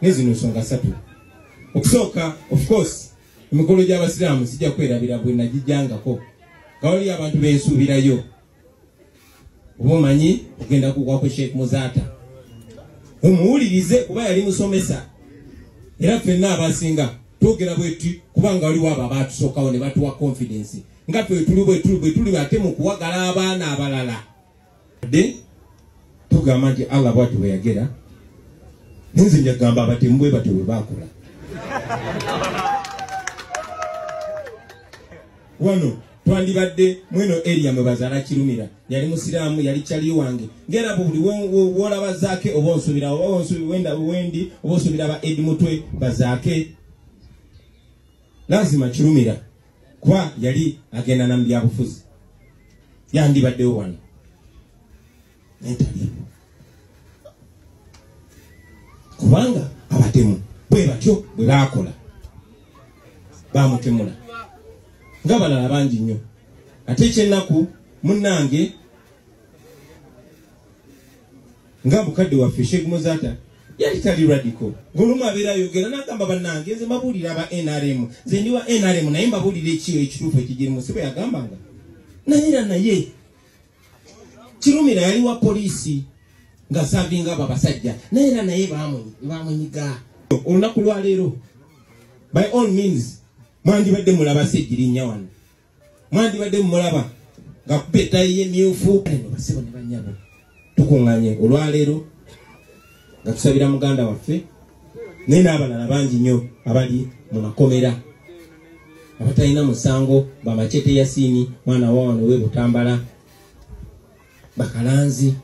Nezino nsonga ssatu. Okusooka, of course, emikolo gy'abasiraamu sijja kwerabira bwe nagijjangako nga waliyo abantu bensuubirayo. Oba omanyi ogenda kugwako Sheikh Muzaata, omuwulirize kuba yali musomesa, era ffenna abasinga twogera bwetu kubanga waliwo abo abatusookawo ne batuwa confidence nga ffe tuli bwe tuli ate mu kuwagala abaana abalala. De tugamba nti Allah bw'atyo bwe yagera, nze njagamba abatemu bwe batyo bwe baakola. Wano twandibadde mweno area mwe bazaala Kirumira, yali musiraamu, yali kyali wange, ngera buli wolaba Zaake oba onsuubira oba onsuubira wendi oba onsuubira ba Edi Mutwe bazaake, lazima Kirumira kuba yali agenda na byabufuzi yandibaddewo wano netaliiwo, kubanga abatemu bwe batyo bwe baakola, bamutemula ng'abalala bangi nnyo. Ate ekyennaku munnange nga mukadde waffe Sheikh Muzaata yali tali radical, ng'olumu abeera ayogera n'agamba bannange nze mbabuulira aba NRM, nze ndi wa NRM naye mbabuulira ekiyo ekituufu ekigirimu, si bwe yagambanga. Naye era naye Kirumira yali wa poliisi nga savinga abo abasajja, naye era naye bamunyiga. Olunaku lwaleero by all means mwandibadde mulaba Ssegirinya wano, mwandibadde mulaba nga kuba ettayi y'emyufu. Basebo ne bannyabo, tukuŋŋaanye olwaleero nga tusabira muganda waffe naye n'abalala bangi nnyo abali mu makomera abatalina musango, Bamachete Yasini mwana wa wano we Butambala, Bakalanzi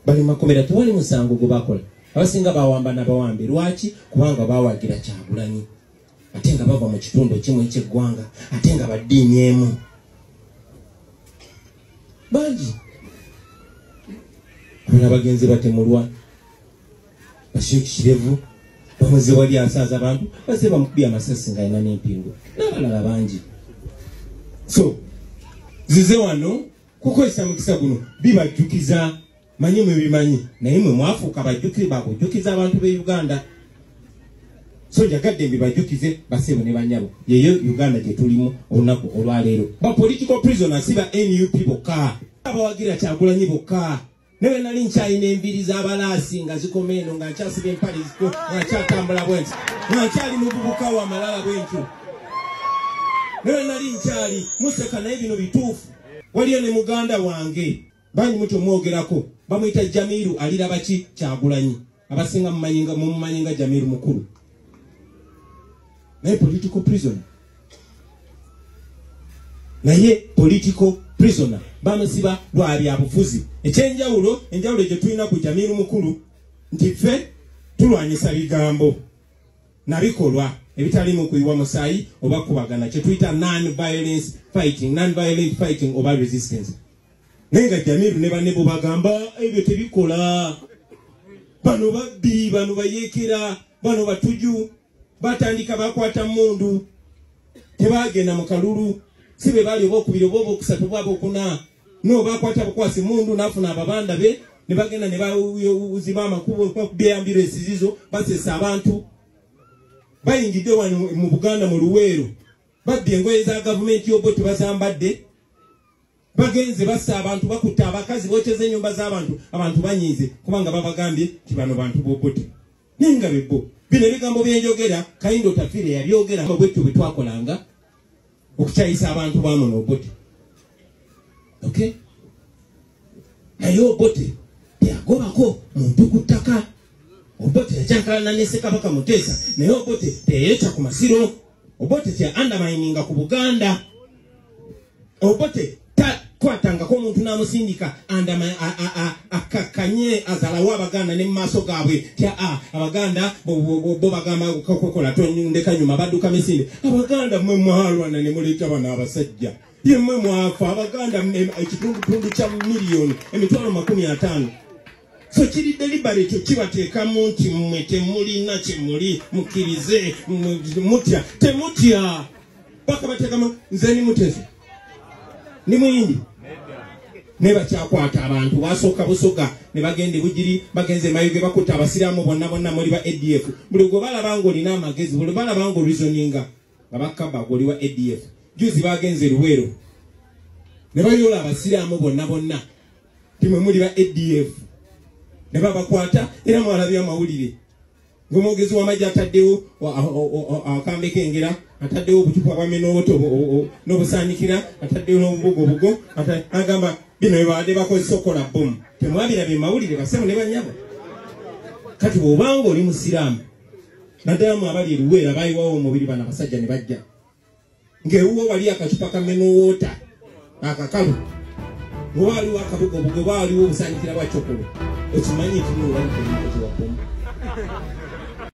bali makomera, tewali musango gwe bakola. Abasinga bawamba n'abawambe. Lwaki? Kubanga bawagira Kyagulanyi, ate nga bava mu kitundu ekimu eky'eggwanga, ate nga baddiini emu. Bangi abalala bagenzi batemulwa, Basheikh Kirevu bamuze wali asaaza abantu, bazze bamukubye amasasi ng'alina n'empingu, n'abalala bangi. So zize wano kukozesa mukisa guno bibajjukiza, manyi mwe bimanyi, naye mwe mwafuuka bajjukire bakujjukiza abantu b'e Uganda. So njagadde mbibajjukize basebo ne bannyabo, yeyo Uganda gye tulimu olunaku olwaleero. Ba political prisoners si ba NUP bokka, abawagira Kyagulanyi bokka. Naye nali nkyalina enviiri z'abalaasi nga zikoma eno, nga nkyasiba empale ziko, nga nkyatambula bwe nti, nga nkyali muvubuka w'amalala bwe ntyo. Naye nali nkyali museka, naye bino bituufu. Waliyo ne muganda wange bangi mutyo mwogerako, bamuyita Jamiru aliraba ki Kyagulanyi, abasinga mumumanyi nga Jamiru mukulu, naye political prisoner. Naye political prisoner bamusiba lwa byabufuzi. Ekyenjawulo, enjawulo gye tulina ku Jamiru mukulu nti ffe tulwanyisa bigambo na bikolwa ebitaliimu kuyiwa musaayi oba kubagana, kye tuyita non-violence fighting, non-violent fighting oba resistance. Naye nga Jamiru ne banne bo bagamba ebyo tebikola, bano babbi, bano bayeekera, bano batuju, batandika bakwata mmundu, tebagenda mu kalulu, si be baali oba okubiri oba okusatu oba okuna, no bakwata bukwasi mmundu n'afuna ababanda be ne bagenda ne baziba amakubo byeyambiro esizizo, basesa abantu. Bayingidde wano mu Buganda mu Luweero, babbye engoye za gavumenti y'Obote tebazambadde, bagenze bassa abantu, bakutta abakazi, bokyeza ennyumba z'abantu, abantu banyiize kubanga babagambye nti bano bantu b'Obote. Naye nga bebbo bino ebigambo byenjogera Kayindo Otafiire yabyogera bwetyo bwe twakolanga okukyayisa abantu bamuno Obote. Okay? Naye Obote teyagobako muntu ku ttaka. Obote yakyankalana ne Ssekabaka Muteesa, naye Obote teyeyokya ku masiro. Obote teya undermininga ku Buganda. Obote takwatangako omuntu n'amusindika akakkanye azalawo Abaganda ne mu maaso gaabwe tya Abaganda bo bagamba kukola tondeka nyuma badduka misinde. Abaganda mmwe mwalwana ne muleeta bano abasajja, ye mmwe mwafa. Abaganda ekitundutundu kya miliyoni 50,000. So kiri deliberate kibateekamu nti mmwe temulina kye muli, mukkirize mutya, temutya paka bateekamu. Nze ni Muteesa, ni Muyindi, Naye bakyakwata abantu basooka Busoga ne bagenda Bugiri, bagenze Mayuge, bakutta abasiraamu bonna bonna muli ba ADF. Buli gwe balaba ng'olina amagezi, buli balaba ng'orizoninga nga bakkaba g'oli wa ADF. Juzi bagenze Luweero ne bayoola abasiraamu bonna bonna timwe muli ba ADF ne babakwata. Era mwalabye amawulire ng'omwogezi w'amagye ataddewo akambe k'engera, ataddewo obucupa bwa minooto n'obusaanikira, ataddewo n'obubugobugo, agamba bino bye babadde bakozesa okukola bbomu. Temwabirabye mawulire basebo ne bannyabo? Kati bw'obanga oli musiraamu, naddala mu abali eruweera bayiwawo omubiri bano abasajja ne bajja ng'ewuwo wali akacupa ka menowoota akakalu, nga waliwo akabugobugo, oba waliwo obusaanikira bwa cokolo, okimanyi nti noolabika omukozi wa bbomu.